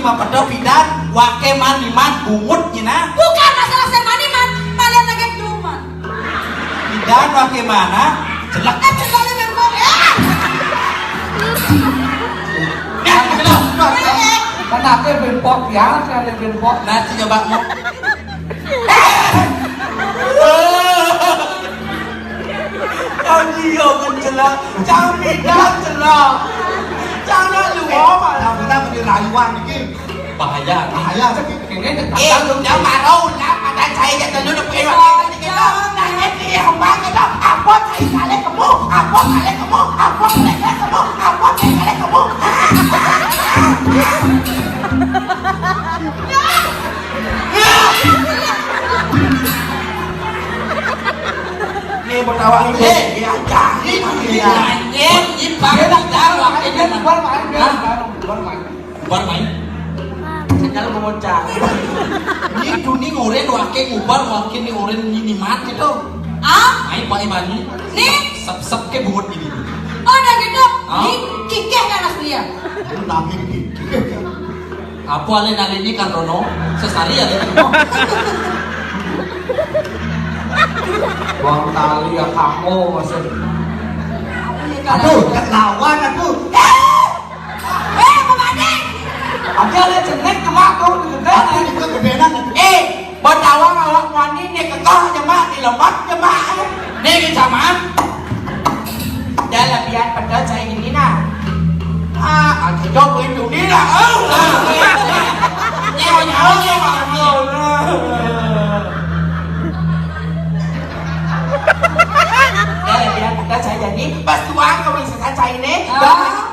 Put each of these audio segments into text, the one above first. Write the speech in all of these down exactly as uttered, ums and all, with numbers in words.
Pedo pidan, wake man iman bungut nyina. Bukan masalah saya man iman, kalian lagi duman. Pidan wake mana? Jelek. Eh, jelek aja bengkok ya. Ya, jelek. Mana aku yang bengkok ya, saya yang bengkok. Nanti coba mau. Anjir, yo kan celak. Cang pidan celak. Cang nak luar malah. Kita beli rayuan ni. Bahaya. Bahaya. Ini Eh, jangan marah lah. Pada saya je dulu nak pergi wakil tadi kita. Nah, ini hamba kita. Apa saya salah kamu? Apa salah kamu? Apa salah kamu? Apa salah kamu? Ni bertawa ni. Eh, ya, jadi. Nyanyi, ni bang kita wakil. Bubar main, bubar main. Bubar main. Segala bocah. Ni dunia ngoren wake ngubar wake ni ngoren ni nimat gitu. Ah? Main pakai bani. Ni? Sep-sep ke bungut ini. Oh, dah gitu. Ah? Ni kikeh kan asli ya? Aku nangis ni. Apa ale nali ni kan Rono? Sesari ale ni. Bang tali ya kamu masih. Aduh, ketahuan aku. Eh, apa badai? Ada le cenek ke mak tu, gede. Aku juga gedenan. Eh, betawa awak wani ni kekah je mak, di lemak je mak. Ni ke sama. Dah lah biar pedas saya ini nah. Ah, aku jawab itu ni lah. Oh, nyawa nyawa nyawa. Dah lah biar pedas saya ni. Pas tuan kau bisa saya ni. Dah.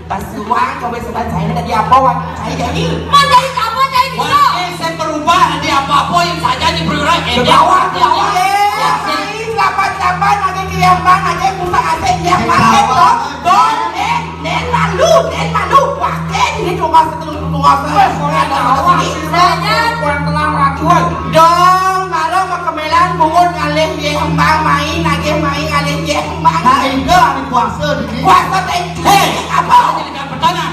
Pas suang kau bisa baca ini tadi apa wan? Saya jadi. Man jadi apa jadi bisa? Wan, eh, saya berubah nanti apa-apa yang saja di perwira. Eh, Bawa, dia bawa. Dia, dia, dia. Lapan-lapan lagi kiaman lagi pusat asik dia pakai tu. Don, eh, nen malu, nen malu. Pakai ini cuma satu, cuma satu. Saja. Kurang tenang racuan. Dong, malam kemelan bungut ngalih ye hembang main, nagih main ngalih ye hembang. Nah, indah hari puasa di sini. Puasa teh. Hei, apa? Jadi kan petana.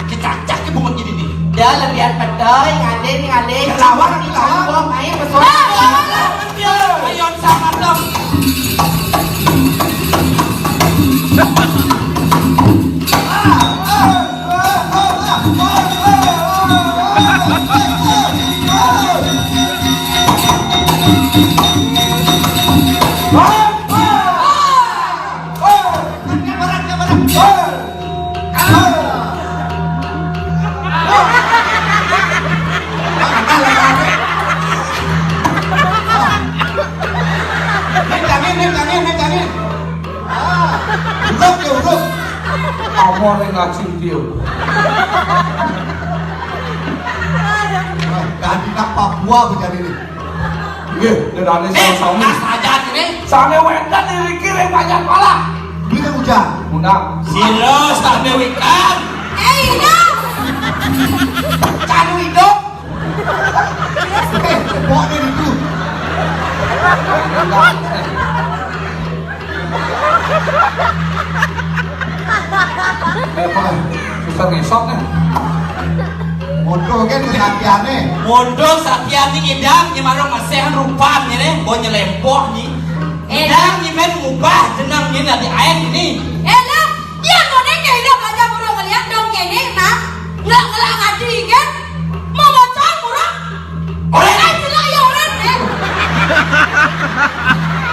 Kecacah ke bungut jadi ni. Dah lebihan pedai, ngalih, ngalih. Lawan, lawan. Buang main, besuara. Ayo, sama dong. Nih, jangan, nih, jangan, nih, jangan. Ah, huruf ya, huruf. Apa nih ngaji dia? Nah, ganti nang Papua menjadi ini. Nggih, dedane eh, sami-sami. Tas aja ini. Sami wenten niki ring panjang pala. Beli hujan. Undang. Sira sami wikan. Eh, iya. Canu hidup. Eh, pokoknya itu. Eh, Pak, susah ngesok nih. Mondo kan kesaktiane. Mondo saktiane ngidang nyemarong mesehan rupan ngene, bo nyelempoh ni. Ngidang nyemen ngubah jeneng ngene di aen ni. Eh, lah, iya kone kae ida belajar burung ngeliat dong kene, nah. Ngelak-ngelak ngaji kan? Mau baca burung? Orang kan jelek ya orang ya.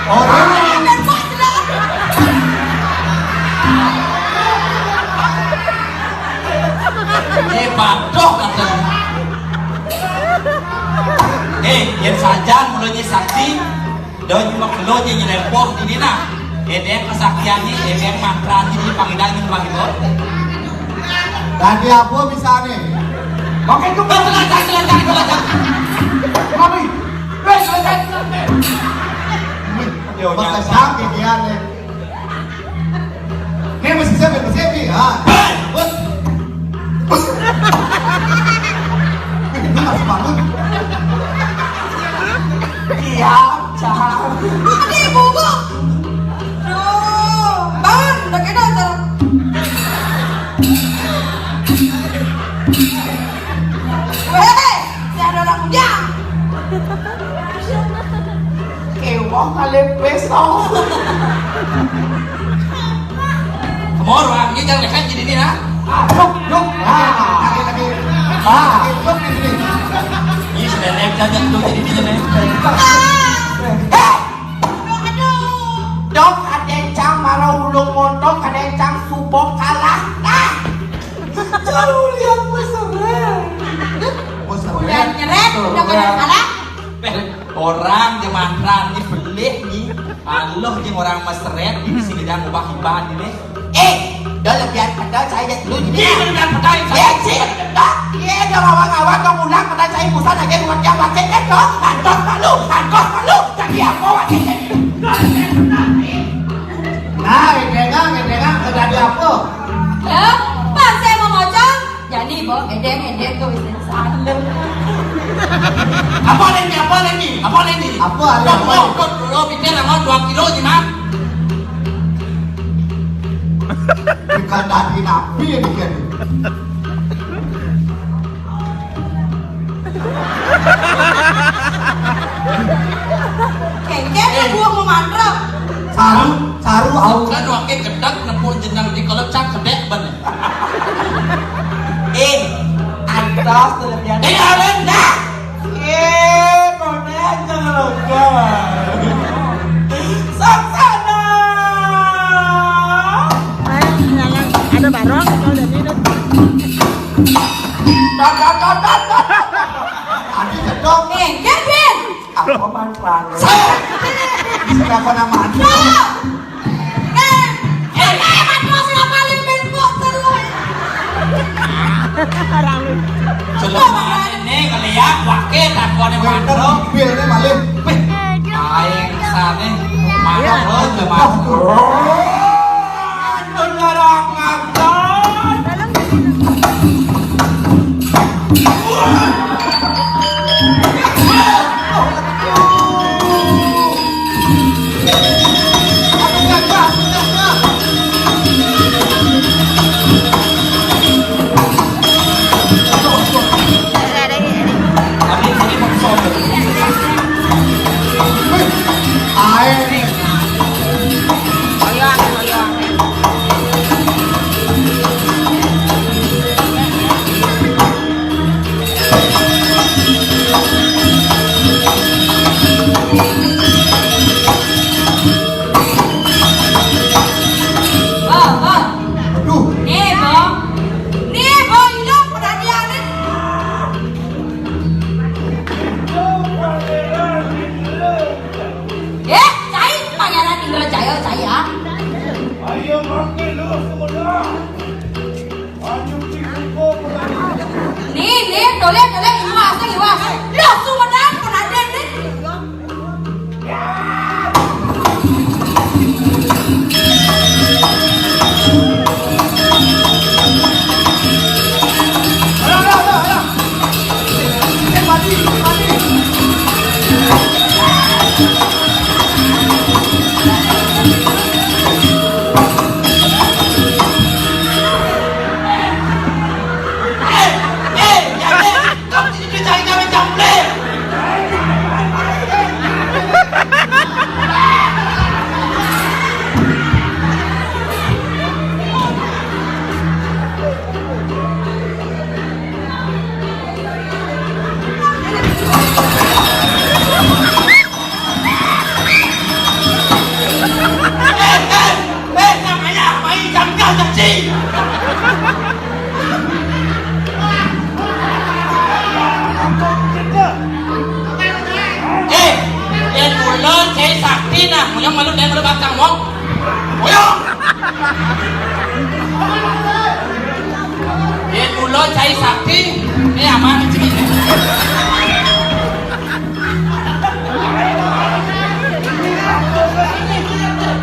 Orang. Orang kan jelek. Eh, patuh kata. Eh, yang saja mulanya saksi. Doi cuma kelo je nyelempoh di dina. Edeng kesaktian ni, edeng mantra ni, di panggilan ni bang itu. Tadi apa bisa ni? Pakai tu kan selesai, selesai, selesai. Kami. Eh, selesai, selesai. Yo, pakai nyata. Sakit dia ni. Ni mesti siapa? Mesti siapa? Ha. Hei! Bos. Bos. Ini masih bangun. Diam, cah. Adi, bubuk. Duh, ban, udah kena acara. Weh, si ada orang ujang. Kewok kali besok. Kemor, Bang. Ini jangan dekat jadi ini, nah. Ah, duk, duk. Ah, lagi, lagi. Ah, duk, duk, duk. Ini sudah naik saja tuh jadi dia, nih. Ah. Eh, aduh. Dok, ada yang cang marah ulung montok, ada yang cang subok kalah. Ah. Jauh lihat mesra. Udah nyeret, udah pada salah. Eh, orang jemantran ini belih nih. Allah jeung orang mesret ini sing gedang ubah hibah ini. Eh, dah lebihan pedal saya dulu ini. Iya, lebihan pedal saya. Eh, sih. Dah, iya, dah ngawang-ngawang, dah ngulang pedal saya pusat lagi buat yang wajib, eh, dong. Antos malu, antos malu. Jadi apa wajib? Nah, ngedengang, ngedengang, terjadi apa? Ya, pas saya mau ngocok, jadi bawa edeng-edeng ke wisata salem. Apa lagi? Apa lagi? Apa lagi? Apa lagi? Dok, dok, dok, dok, pikir sama dua kilo sih, Mak. Bukan tadi nabi ini kan. Kengkeng, eh, buah mau mandrek. Saru, saru, au. Kan wakil gedeg nepuk jeneng di kalau cak gedek ben. Eh, antos tuh lebihan. Eh, Alen. Nah. Eh, kode aja ngelonggar. Saksana. Ayo, jangan ada barong, kalau udah minum. Dot, dot, dot, dot, dot. Adi jedok. Eh, Kevin. Apa manfaatnya? Saya. Siapa namanya? Tuh. Eh, eh, eh, Mas, apa lu main box terus? Orang lu. Jelema ini ngeliat wakil takone Wah, makro. Mobilnya maling. Wih, aing sane makro jelema. Aduh, darah ngaton. Bang, Bang. Aduh. Nih, Bang. Nih, Bang, ini perhatian nih. Eh, cai, Pangeran Indra Jaya, cai, ya. Ayo, mampir lu, semua. Nih, nih, tuh lihat, tuh lihat, iwas, iwas. Loh, Sumedang, Penaden, nih. Eh, eh, eh, namanya main janggal kecil. Eh, eh, mulo cai sakti nah, mulo malu dan malu bakal mau. Mulo. Eh, mulo cai sakti, ini aman sih.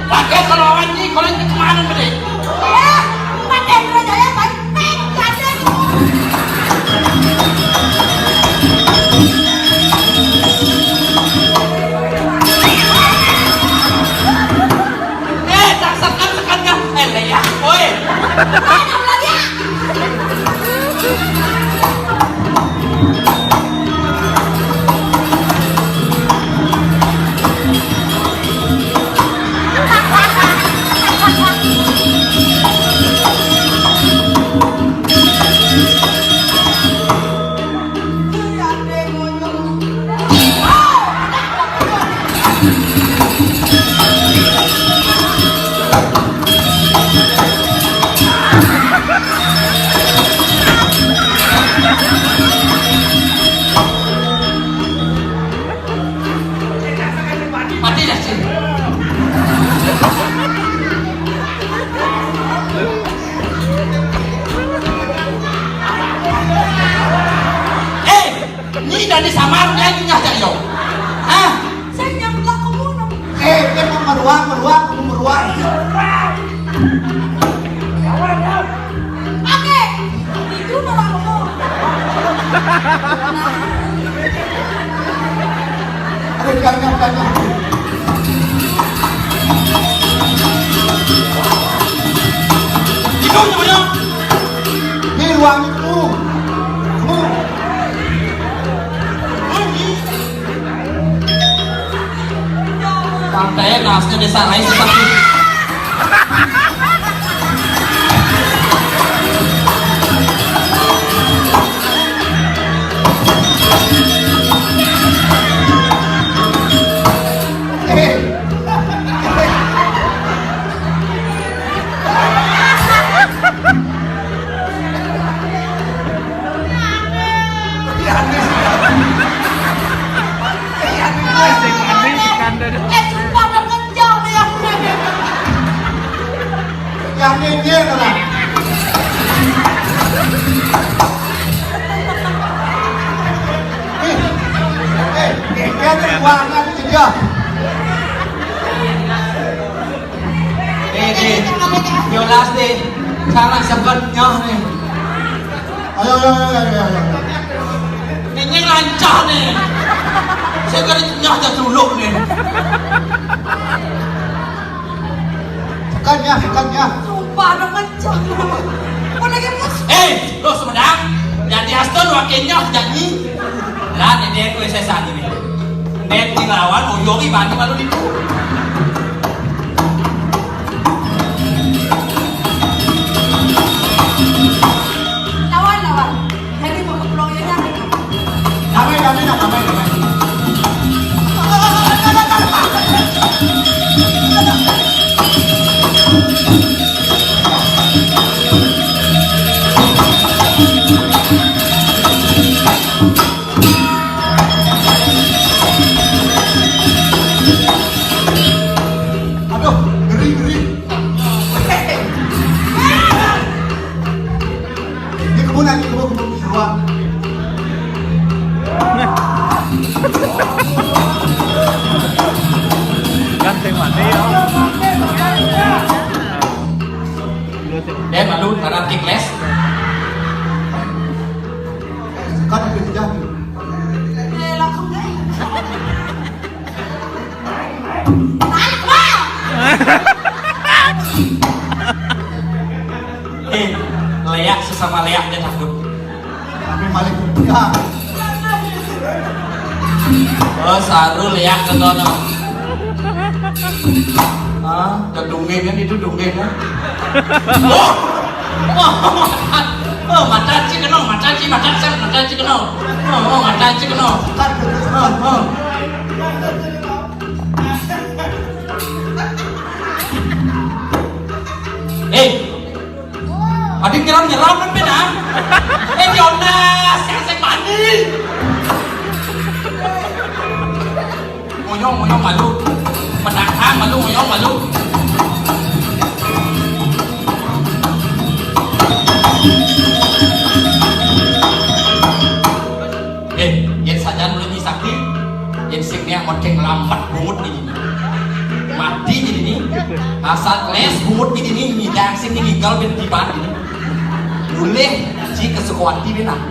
Pakai kalau anjing, kalau ini kemana gede? Eh, pakai dulu saya, Pak. Peng, jatuh. Eh, tak sekan-sekan nggak? Eh, ya, woi. Eh, ni dari samar dia ni nyah cak yo. Hah? Saya nyang berlaku ngono. Eh, dia mau meruak, meruak, mau meruak. Oke, itu malah ngomong. Aduh, jangan, jangan. Itu namanya. Ini ruang itu. Kamu. Ini. Pantai nasnya desa lain sih, tapi Eh, sumpah, udah ngejar nih aku. Yang nyinyir lah. Eh, eh, dia tuh banget dia. Eh, deh. Yolas, deh. Cara sebenarnya nih. Ayo, ayo, ayo, ayo, ayo. Ini lancar nih. Saya kan nyah dah dulu nih. Tekan ya, tekan ya. Sumpah, udah ngejar. Mau lagi mus. Eh, lo semedang. Jadi Aston wakilnya jadi. Lah, ini dia gue saya saat ini. Dia tinggal lawan, oh, Yogi bani malu di. Lawan, lawan. Jadi mau ke pulau ya, damai, damai, damai, damai. Aduh, ngeri, ngeri. Di kebun, di kebun, kebun, di ruang. Ganteng mati ya. Eh, malu, karena kick les. Kan udah jatuh. Eh, langsung deh. Naik, Bang. Eh, leak sesama leak dia takut. Tapi maling ya. Oh, saru leak ke sono. Ah, ke dongeng kan itu dongeng kan? Oh! Oh, mata ci kena, mata ci, mata ci, mata ci kena. Oh, oh, mata ci kena. Oh, oh. Eh, ada nyeram-nyeram kan, Pin, ah? Eh, Jonas, yang saya mandi. Monyong, monyong malu. Menantang malu, monyong malu. Eh, yang saja dulu ni sakit. Yang sing ni amat keng lambat bungut ni. Mati jadi ni. Asal keles bungut ni ni, ni dancing ni gagal ben tiba ni. Boleh si kesukuan ni nak.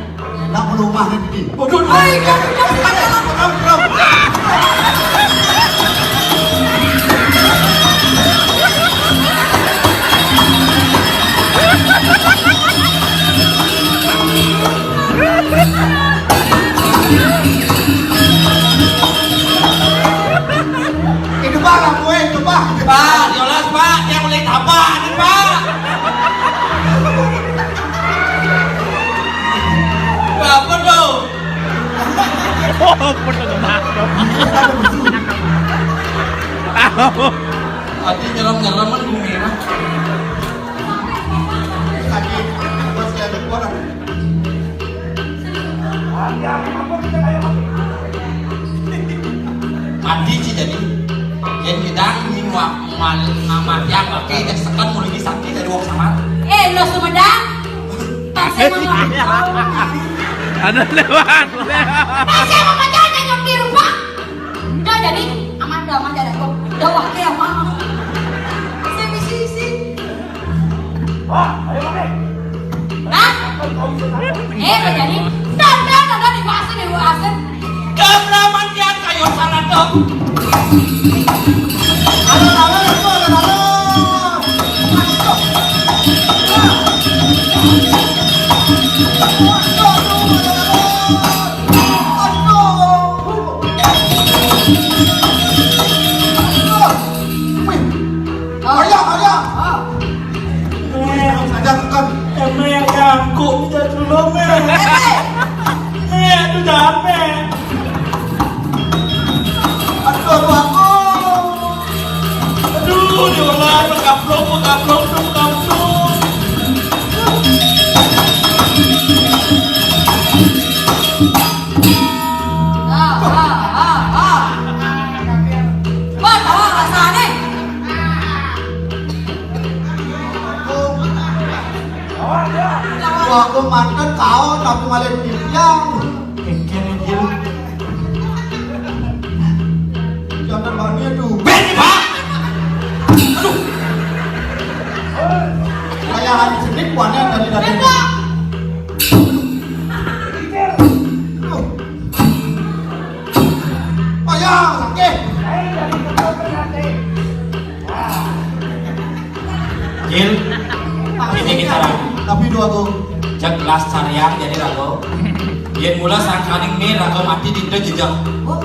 Nak melumah ni. Waduh, hai, kamu jangan. Itu Pak, lampu itu Pak. Pak, jelas Pak, dia boleh tabak nih Pak. Apa tuh? Oh, bener banget. Tadi nyelam-nyelaman bumi mah. Tadi pas dia ada orang. Mati sih jadi. Yang jedang ini muak mal ngamatian oke, cek seken mulai sakit dari wong samar. Eh, lo Sumedang? Tasik mah. Ada lewat. Tasik mah pacar nyok di rumah. Udah jadi aman, udah aman, jadi kok. Udah wah ke aman. Saya misi sih. Wah, ayo pakai. Hah? Eh, udah jadi. Udah, udah, udah, udah, dibahasin, dibahasin. Kameraman dia kayu salah dong. Halo, halo, halo, halo, halo. Aduh. Wih. Arya, Arya. Ah. Eh, saja kan. Eh, Mé, ya, aku minta dulu, Mé. Mé, aduh, jangan, Mé. Aduh, aduh, aku. Aduh, diolah, kaplok, kaplok, kaplok. Ah, ah, ah, ah. Wah, tawa rasane. Wah, aku mantan kau, tapi malah diam. Kene, Jil. Jangan bani aduh. Ben, Pak. Aduh. Kayak hari Senin, buahnya dari tadi. Aduh. Payah, sakit. Jil, ini kita tapi dua tuh. Cek gelas cariang jadi rago. Yen mula sangkaning mi rago mati di indo jejak.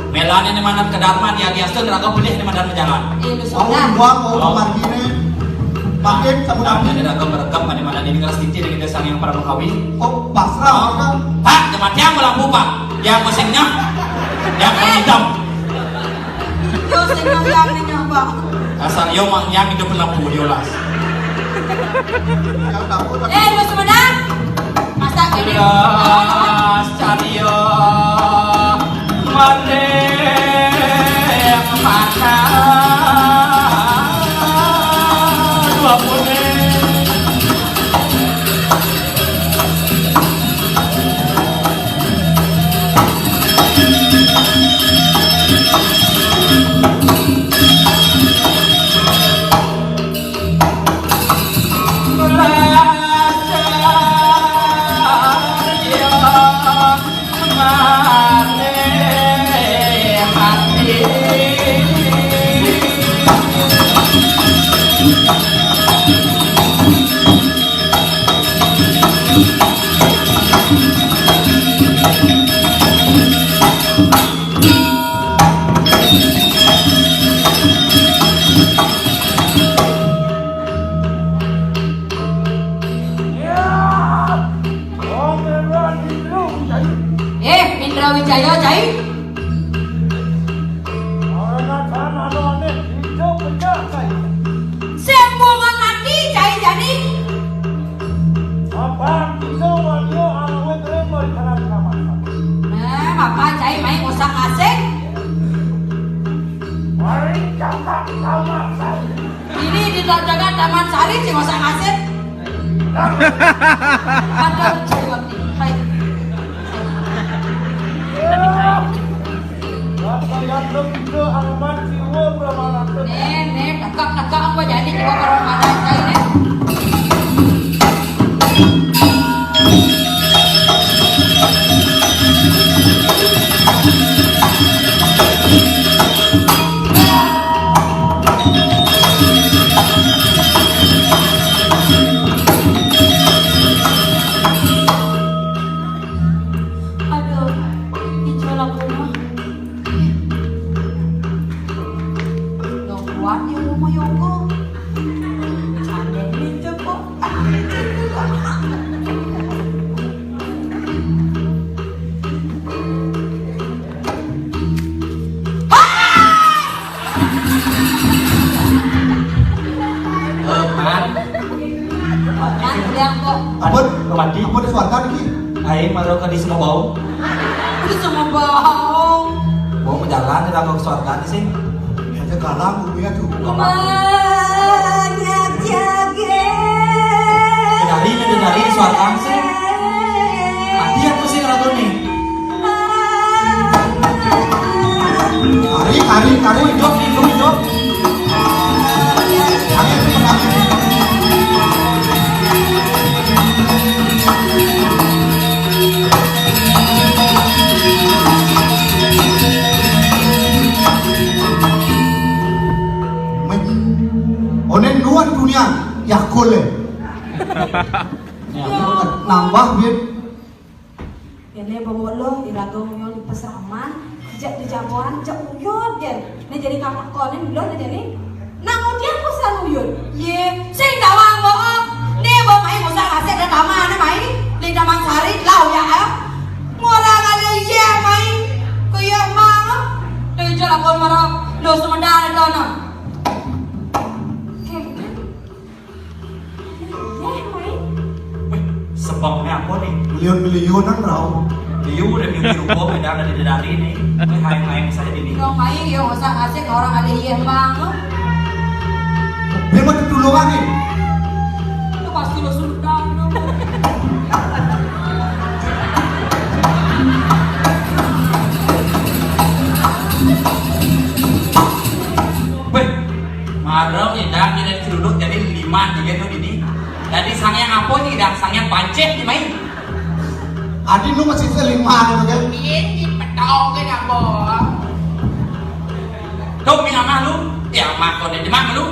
Melane ne manat kedarman ya diasten rago pelih ne madan majalan. Eh, lu Oh, sudah. Dua mau Oh. Mati ne. Makin sama Nah, nabi. Jadi rago merekam pada madan ini ngeras titi dengan sang yang para mengkawi. Oh, pasrah kan? Pak, jematian melampu, Pak. Yang musimnya, yang hitam. Yo sing ngoyang ning abang. Asal yo mang yang hidup lampu diolas. Eh, lu Sumedang? Masak ini. Diolas, cari yo. Mande yang mana? Dua puluh. Eh, Indra Wijaya, cai. Sembungan ati, cai jani. Nah, Bapak cai main usah ngasih. Ini di jagat Taman Sari, cai usah ngasih. Aduh, cai waktu. Hai. Nih, nih, tegak-tegak apa jadi jiwa perempuan saya ini? Aduh, dijual aku mah. Nggak kuat ya rumah Yoko. Ada yang minta kok. Eh, Man. Man, bilang kok. Ampun, Mati. Ampun, di swarga niki. Aing maro ka di Sumbawa. Di Sumbawa. Mau menjalan kita ke swarga sih. Sekarang dunia tuh. Banyak jage. Dari, dari suara langsung. Mati aku sih kalau nih. Tarik, tarik, tarik, hidup, hidup, hidup. Tarik, tarik. Onen nuan dunia, ya kole. Nambah, Bin. Kene bongolo, iraga uyun di pasraman, jak di jagoan, jak uyun, jen. Nih jadi kapak konen, belum nih jadi. Nang udian pesan uyun. Ye, sing tawang bohong. Nih, bawa mai ngusah kasih ada taman, nih, mai. Di Taman Sari, lau ya, ayo. Ngurang ada ye, mai. Ke ye, mang. Nih, jual aku marah. Lo sementara, itu, nah. Oke. Weh, mai. Weh, sebabnya apa nih? Miliun-miliunan, Rau. Liu deh, mimpi rupa beda dari dari nih. Ini main-main saya di nih. Yang main, yang usah asik orang ada iya, Bang. Dia mau ditulungan nih. Itu pasti lo sultan, lo. Weh, marah nih, dah, ini dari ceruduk jadi lima tiga tuh ini. Jadi sang yang apa nih, dah, sang yang pancet nih, main. Adi nu masih selima nih, kan? Iya, di petong kan apa? Tuh, ini amah lu. Ya, amah kau di mah lu.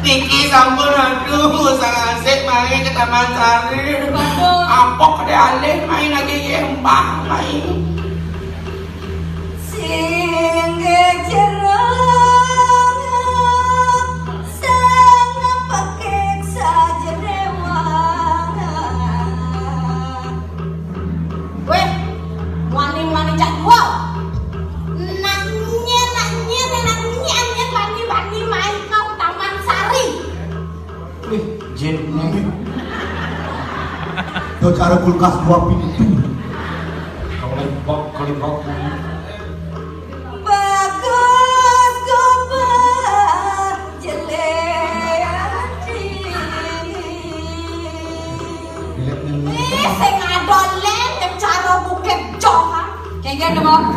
Niki sampun, aduh, sangasik main ke Taman Sari. Aduh. Apok deh alih main lagi yembang main. Singgih jero, sang pekik sajenewang. Weh, wani-wani cak dua. Nak nyen, nak nyen, nak nyen, nyen, wani-wani main kau Taman Sari. Wih, jet nih. Tuh cara kulkas dua pintu. Kalau lagi bak, kali bak. Bagus goba jelek. Ih, sing adol le, cara bukit joh, ha? Kengken, Bang.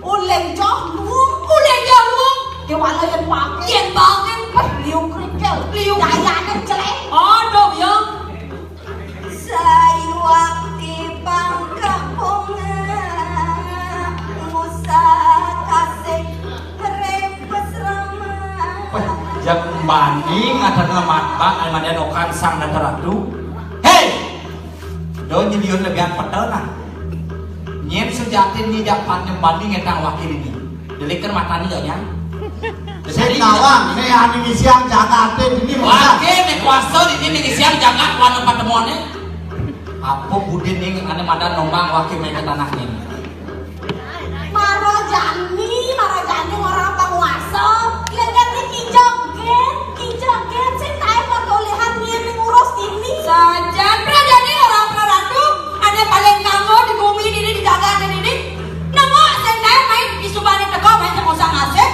Uleng joh luung, uleng joh luung. Kewala yen pake, yen pake, peh, liu krikel, liu dayane jelek. Aduh, ya. Sayuak di bangkah bunga, musa kasih ring pesrama. Wah, jak banding ada lemat bak, ada okan sang dan ratu. Hei! Do nyeliun lebihan pedel lah. Nyen sejati ni jak pan nyembani ngetang wakil ini. Deliker mata ni janya. Sing nawang, ne anu ngisiang jagat ini. Wakil ne kuasa ini, ne ngisiang jagat wana patemone. Apa budi ni ane madan nombang wakil main ke tanah ni. Mara jani, mara jani orang penguasa. Legan ni kijok gen, kijok gen, sing tae perkulihan nyen ngurus ini. Sajan, prajani orang praratu, ane paling kanggo di bumi ini, di jagat ini. Nemu sing tae main di subane teko main sing usah ngasih.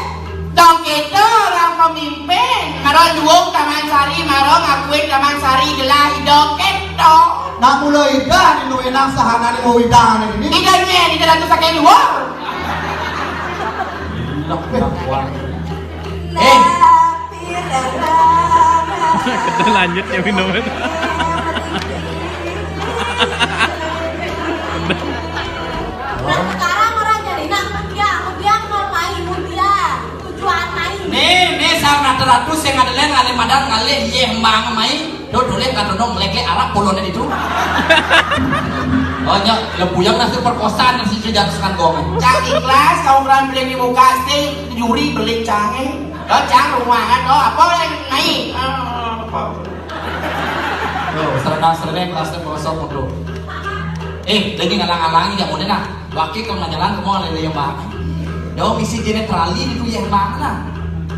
Dong kita orang pemimpin, mara luung Taman Sari, mara ngakuin Taman Sari gelah ida kita. Nak mula ida ni nu enang sahanane mau ida ni. Ida ni, ida ratu saking luar. Gila, kuat. Eh. Lanjut ya minum. Nah, sekarang orang jadi nak mudian, mudian mau main mudian. Tujuan main. Nih, nih sang ratu-ratu sing ada lain ngalih madan ngalih yeh mbang main. Dodole kadodong lek-lek arak pulone ditu. Oh, nya, lebuyang nasi perkosaan nasi sejak sekan gong. Cak ikhlas, kau berani beli di muka, sih, nyuri beli cange. Oh, cang rumahan, oh, apa yang naik? Oh, apa? Oh, serena-serena kelas tu merosot motor. Eh, lagi ngalang-alangi ya, udah nah. Waki ke ngajalan ke mall lele yang bang. Dong isi jenis trali itu yang bang lah.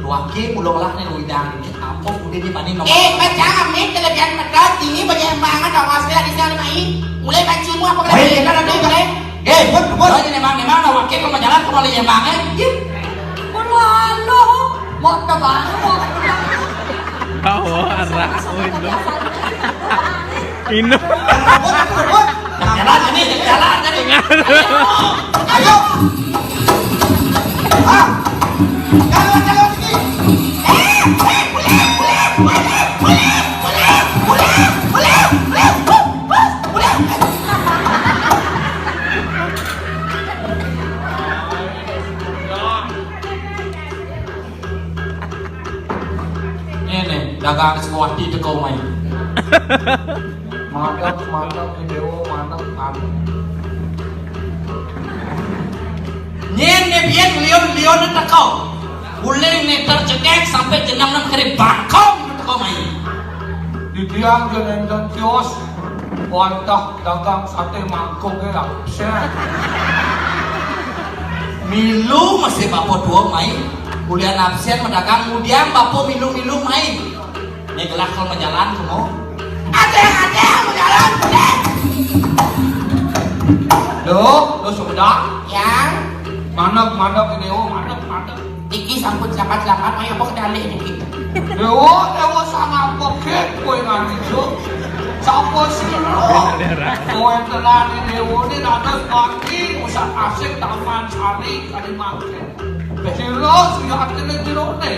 Waki pulau lah nih udah. Apa udah di mana nomor? Eh, baca amit kelebihan mereka tinggi banyak yang banget dong, asli di sana main. Mulai bacimu apa kelebihan? Hei, kita nanti boleh. Eh, buat Mun ini memang, memang, nah, wakil kalau jalan, kalau lihat emang, eh, iya. Mun lalu, mau tebang, mau tebang. Oh, arah, oh, itu. Inum. Jalan, ini, jalan, jadi. Ayo. Ah. Jalan, jalan, ini. Eh, eh, boleh, boleh, boleh, boleh, boleh, boleh, boleh, boleh, boleh, boleh. Ini, dagang sekuati teko mai. Mantap, mantap, video, mantap, mantap. Nyen ne biyen lion-lion teko. Uling ne terjegek sampai jenam nem kere bangkong teko mai. Di tiang je nenten kios, wantah dagang sate mangkok ya. Set. Milu masih bapo tuo mai. Ulian absen madagang, ngudiang bapo milu-milu mai. Ni gelah kal majalan kemo. Ade, ade, majalan, ade. Duh, duh sudah. Yang. Manep, manep ini, oh, manep, manep. Iki sampun selamat-selamat, ayo apa kedalih niki. Dewa, dewa sangat pekit kowe nganti, Cuk. Sapa sih lo? Kowe tenan ini, dewa ini dados mati, usah asik Taman Sari, Kalimantan. Jero, suya atine jerone.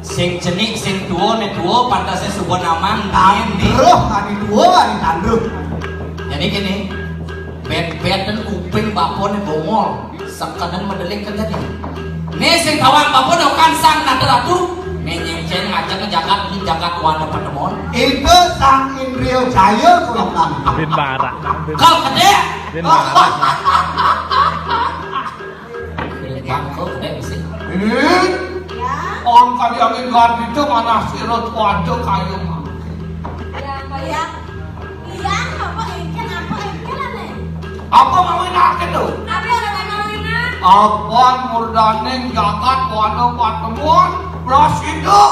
Sing cenik, sing tuo, ne tuo, pantase suba namang, nyen di. Tandruh, ani tuo, ani tandruh. Jadi gini, bet-bet dan kuping bapone bongol, sekenen medelik kan tadi. Nih sing tawang bapone okan sang nata ratu, nih nyengcen ngajak ke jagat, ini jagat wana patemon. Itu sang Indrio Jaya kulo kan. Bin Bara, bin. Kal gede. Bin Bara. Bangko gede sih. Ini. Ya. Orang kali angin ganti itu mana sirut waduh kayu mah. Ya, Mbak, ya. Iya, apa engkel, apa engkel, aneh? Apa mau enakin tuh? Apa yang mau enak? Apa murdaning jagat wana patemon, belas itu.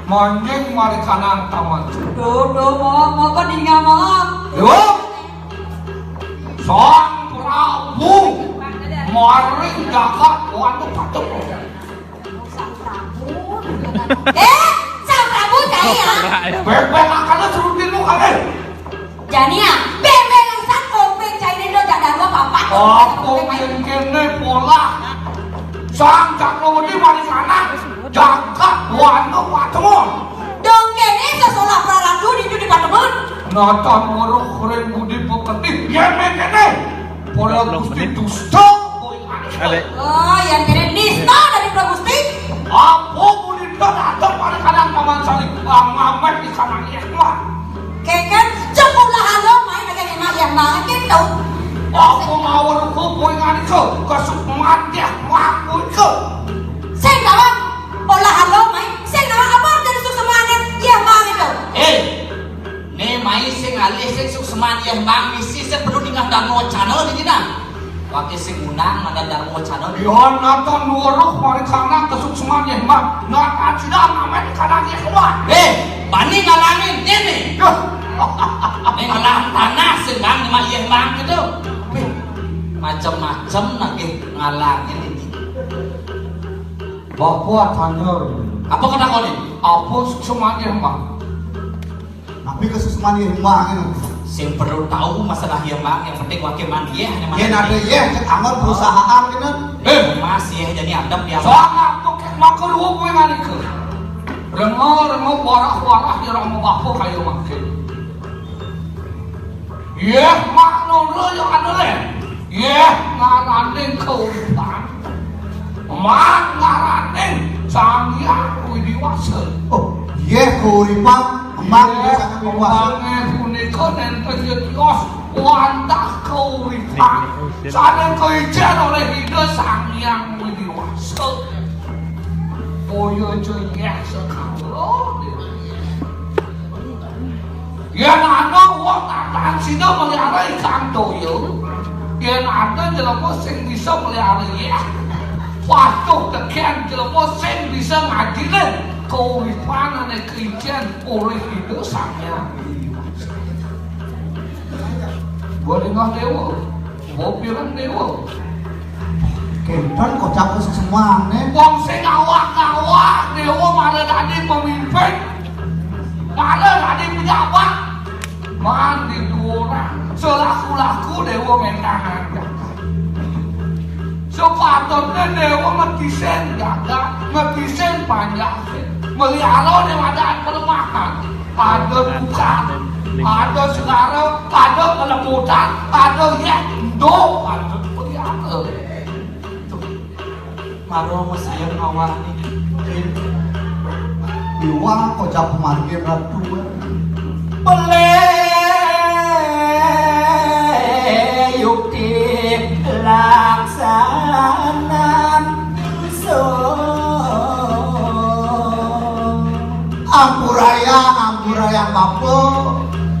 Manjing mari kanan taman. Duh, duh, mau, mau kok dingin, mau? Yo. Sang Prabu maring jagat wana patemon. Sang Prabu. Eh, Sang Prabu cai ya. Bebek akan serutin lu kan, eh? Jani ya, bebek sang kopeng cai ini udah jaga dua papat. Oh, kopeng kene pola. Sang Cakrawedi mari sana, jagat wana patemon. Dong kene sesolah praratu di di patemon. Natan weruh ring budi peketih, yen kene. Para Gusti dusta, kowe. Ade. Oh, yang kene nista dari Prabu Gusti. Apa punika dateng pada kadang Paman Sari? Ah, ngamet di sana ya, Tuan. Keken, cek ulah alo main aja emak yang banget itu. Apa mawon kowe nganika kesuk mati aku itu. Sing tawang, olah alo main, sing tawang apa jadi suksmane yang banget itu. Eh, ne mai sing alih sing suksman yeh bang misi sing perlu dingah Darmo Channel di dina. Wake sing undang ada Darmo Channel. Yon nonton nuruh mari sana kesukseman yeh bang. Nonton sudah ngamen di kanan yeh keluar. Eh, bani ngalangin ini. Duh. Ini ngalang tanah sing bang, lima yeh bang gitu. Wih, macam-macam lagi ngalangin ini. Bapak tanya. Apa kata kau ni? Apa suksman yeh bang? Tapi kesusahan di rumah kan. Sing perlu tahu masalah yeh bang, yang penting wake man yeh, yang mana. Yen ada yeh, anggon perusahaan kan. Eh, mas yeh jadi adem dia. Soal apa kek makan dua gue nganika? Rengo, rengo, warah, warah, ya orang mau bapo kayu makin. Yeh, mak nono yang ada leh. Yeh, ngaraning kauripan. Mak ngaraning Sang Hyang Widi Wasa. Oh, yeh kauripan, mak Yeh, Sang Hyang Widi Wasa. Mak punika nenten yetios wantah kauripan. Sane kaijen oleh Ida Sang Hyang Widi Wasa. Boyo aja yeh sekalo. Yen ana wong tatahan sida melihara ikang daya, yen ada jelema sing bisa melihara yeh, patuh teken jelema sing bisa ngadilin kauripan ane keijen oleh Ida Sang Hyang Widi Wasa. Boleh nggak dewa? Mau pirang dewa? Kénten kocap semuanya. Wong sing awak-awak dewa malah dadi pemimpin, malah dadi pejabat. Man di orang selaku-laku dewa mentangan. Sepatutnya dewa metisin jaga, metisin panjang. Meliara nih ada perumahan. Ada tukang, ada segara, ada kelebutan, ada ya, ndo, ada meliara. Tuh. Maro masih ngawani. Iwang kocap pemargin ratu. Pelé yukti laksanan ingsun. Ampuraya, ampuraya bapa.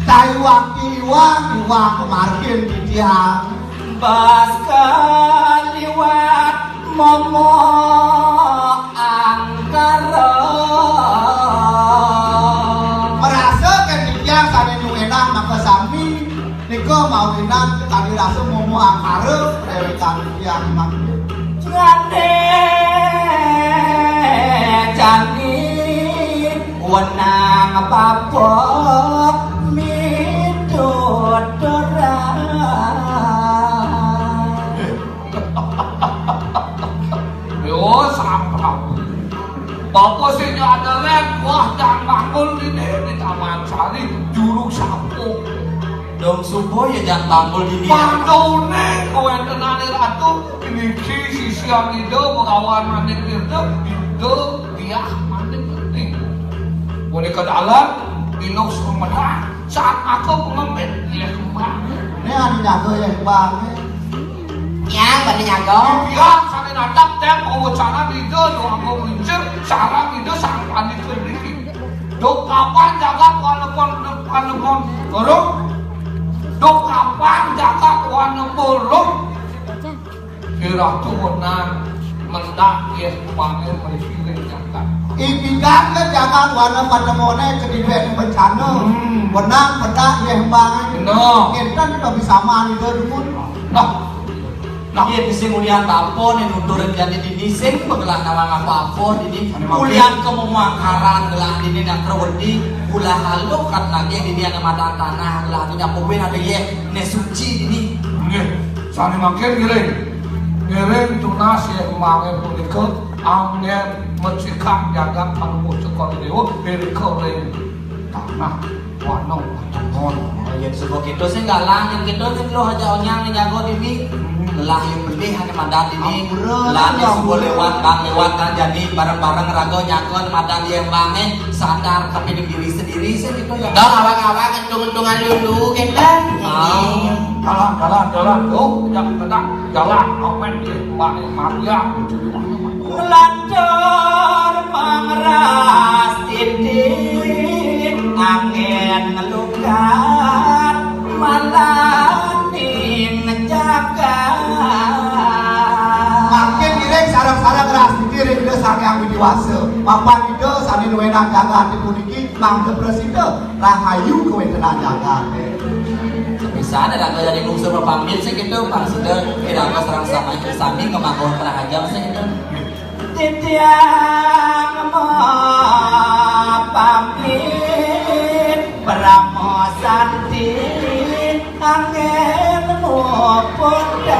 Taiwang iwang, iwang pemargin titiang. Bas kaliwat momo angkara. Merasa kan titiang sané nuénang maka sami nika mawinan kami rasa momo angkara réwétan titiang mangkin. Jane jani wenang bapa mituturan. Yo, sampah. Bapa sing ada lek, wah, jangan bangun ini di Taman Sari, juru sapu. Dong subuh ya jangan bangun ini. Pandone, kowe tenane ratu, niki sisian ida, begawan maning ida, ida, dia maning penting. Boleh ke dalam, ilok semedah, saat aku mengambil, ya, kembang. Ini anu nyaga ya, kembang. Ya, pada nyaga. Biar sampai natap, tem, mau cara ida, doang mau meluncur, cara ida, sang panik sedikit. Dok kapan jaga kuala pon, kuala pon, loro? Dok kapan jaga kuala pon, loro? Kira tuh menang, mendak, ya, kuala pon, jaga. Ipikan ke jaga kuala panemone ke dibe bencana. Hmm. Menang, mendak, ya, bang. Benar. Kita kita bisa mani dulu. Nah, Nah, iya, sing ulian bapa nih nuturin jadi dini sing begelah nama apa-apa dini. Ulian ke memangkaran gelah dini nak terwedi ulah haluk kat lagi dini ada madan tanah gelah dini apa pun ada ye ne suci dini. Nggih, sane mangkin ngiring. Ngiring tunas ye kemangin punika anggen mencikam jagat panuwuh cekal dewa, ngiring ke ring tanah. Wano, wano. Oh, yen suka kita sing galang, yen kita yen lo aja onyang ning jago dini. Hmm. Lah yang beli hanya madan dini. Ampura, lah, ya, ning suka ampura. Lewat, bang lewat kan jadi bareng-bareng raga nyaga madan dia bang, eh, sadar tapi diri sendiri sih kita ya. Dah, awang-awang, untung-untungan dulu kita. Oh. Jalan, jalan, jalan. Oh, yang tenang. Jalan, amen, ya, bang, eh, maria. Ngelantur mangras titik angin ngelukat malaning jagat. Mangkin ngiring sareng-sareng ras diri ring Ida Sang Hyang Widi Wasa. Mapan Ida sami nuwénang jagat puniki mangda prasida rahayu kawéntenan jagat. Bisa ada kata jadi bungsu pamit sih gitu, Pak. Sudah tidak apa serang sama sami ngemakon tenang aja sih gitu. Titiang mapamit Parama Santi anggen mupudal.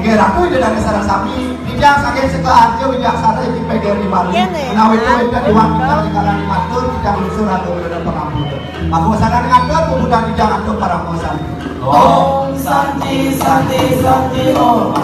Inggih Ratu Ida Dané sareng sami, titiang saking Seka Arja Wijaksana inggih pegel di Bali. Menawi wénten iwang ingkang dikalangi matur, titiang lungsur atur ida pangampura. Mangku sadaya ngatur, puputang titiang atur parama santi. Om Santi, Santi, Santi, Om.